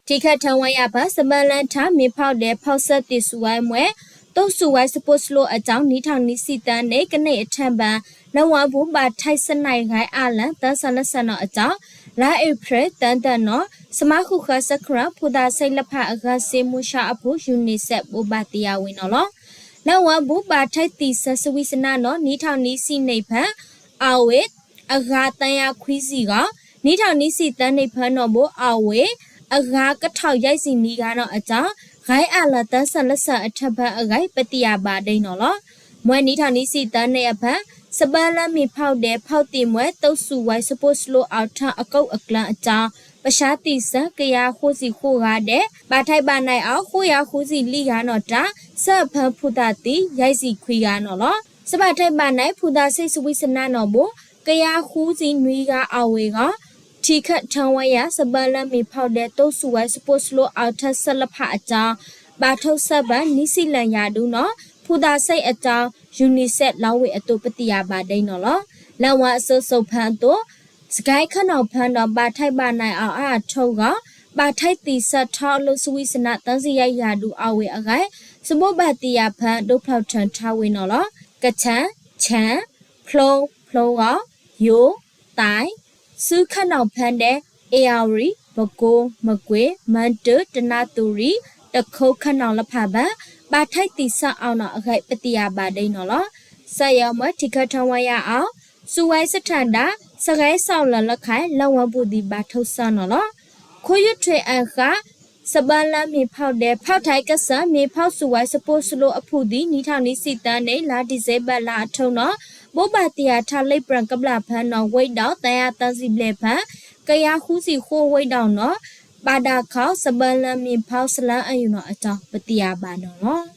ထံခဲထၢဝဲယၤဖဲ စဘၢလၢထၢ မ့ၢ်ဖီၣ်ဒဲးဖီၣ်ဆၢသံးစူဝဲမွဲ တိစူဝဲစပိၢ်စလိအတၢ် နံၣ်ထီၣ်နံၣ်ဆံသၢန့ၣ် ကန့ၢ်အထၢၣ်ဘၢ လၢဝဲပူၤ ဘၣ်ထဲစနၢၣ်ဂၤအါလၢ သၢစၢလၢစၢနီၤအတၢ် လါအ့ဖြ့ၣ် သၢသၢနီၤ စမါဃုာ်ဃၢၤစခရၢၣ် ဖိသၣ်ဆံးလၢဖးအဂၤစ့မူဆါအဖူ ယူနံၣ်စဲး ဘိးဘၣ်သံယၤဝဲနီၤလီၤ. လၢဝဲပူၤ ဘၣ်ထဲသံးဆၢစဝံစနါနီၤ နံၣ်ထီၣ်နံၣ်ဆံန့ၣ်ဖဲ အဝ့ၢ် အဂၤသၢယၤခွံဆံဂၤ, နံၣ်ထီၣ်နံၣ်ဆံသၢန့ၣ်ဖဲနီၣ်ဘိ အဝ့ၢ် အဂၤကထီၣ်ယဲၢ်ဆံနွံဂၤနီၤအတၢ် ဂၤအါလၢ သၢစၢလၢစၢအထၢၣ်ဘၢအဂၤ ပသံယၤဘၣ်ဒ်နီၤလီၤ. မွဲနံၣ်ထီၣ်နံၣ်ဆံသၢန့ၣ်အဖဲ စဘၢလၢမ့ၢ်ဖီၣ်ဒဲးဖီၣ်သံးမွဲ တိစူဝဲစပိၢ်စလိအီၤထၢၣ်အကိးအကျၢၤအတၢ် ပဆါသံးဆၢ ကယၤဃိးဆံဃိးဂၤဒဲး ဘၣ်ထဲဘၣ်နဲအီၤ ဃိးယၤဃိးဆံလွံၢ်ဂၤနီၤတၢ် ဆှၢအဖၢဖုသးသံး ယဲၢ်ဆံခွံဂၤနီၤလီၤ. စဘၣ်ထဲဘၣ်နဲ ဖိသၣ်ဆံးစဝံစနါနီၣ်ဘိ ကယၤဃိးဆံနွံဂၤအဝ့ၢ်ဂီၢ် ထံခဲထၢဝဲယၤ စဘၢလၢမ့ၢ်ဖီၣ်ဒဲး တိစူဝဲစပိၢ်စလိအီၤထၢၣ်ဆၢလၢဖးအတၢ် ဘၣ်ထိၣ်ဆၢဘၢ နွံဆံလၢယၤဒုနီၤ ဖိသၣ်ဆံးအတၢ် ယူနံၣ်စဲး လီဝ့ၢ်အသိး ပသံယၤဘၣ်ဒ်နီၤလီၤ. လၢဝဲအစိၤစိၤဖဲအသိး စကဲခဲနီၣ်ဖဲဒီး ဘၣ်ထဲဘၣ်နဲအီၤအါအထိၣ်ဂီၢ် ဘၣ်ထဲသံးဆၢထီၣ်လိာ်စဝံစနါ သၢဆံယဲၢ်ယၤဒုအဝ့ၢ်အဂၤ စဘိးဘၣ်သံယၤဖဲ ဒိၣ်ဖျီၣ်ထၢထါဝ့ၤနီၤလီၤ. ကထၢၣ် ဆၣ် ဖျိ ဖျိဂီၢ် ယိၤ သၣ် ဆူခဲနီၣ်ဖဲဒဲး အ့ၣ်အၤရံၤ ပကိ မကွ့ၤ မၤတၢ် တနၣ်သူရံၤ တခိခဲနီၣ်လၢဖးဘၢ ဘၣ်ထဲသံးဆၢအီၤနီၤအဂၤ ပသံယၤဘၣ်ဒ်နီၤလီၤ. စးယဲမွဲထံခဲထၢဝဲယၤအီၤ စူဝဲစထၢၣ်ဒၣ် စဂဲၤစီၣ်လၢလၢခါ လၢဝဲပူၤသံး ဘၣ်ထိၣ်ဆၢနီၤလီၤ. ခိယိထွဲအဃၣ် စဘၢလၢမ့ၢ်ဖီၣ်ဒဲး ဖီၣ်ထဲကစၢၢ် မ့ၢ်ဖီၣ်စူဝဲစပိၢ်စလိအဖုၣ်သံး နံၣ်ထီၣ်နံၣ်ဆံသၢန့ၣ် လါဒံၣ်စ့ဘၢၣ်လါအထိၣ်နီၤ ဘိးဘၣ်သံယၤထါလ့ပြၣ်ကဘျၣ်ဖဲနီၤ ဝ့ၢ်ဒီး သၢယၤသၢဆံဘျဲၣ်ဖဲ ကယၤဃုဆံဃိးဝ့ၢ်ဒီးနီၤ ဘၣ်ဒၣ်ခီ စဘၢလၢမ့ၢ်ဖီၣ်စလၢအယူၢ်နီၤအတၢ် ပသံယၤဘၣ်နီၤလီၤ.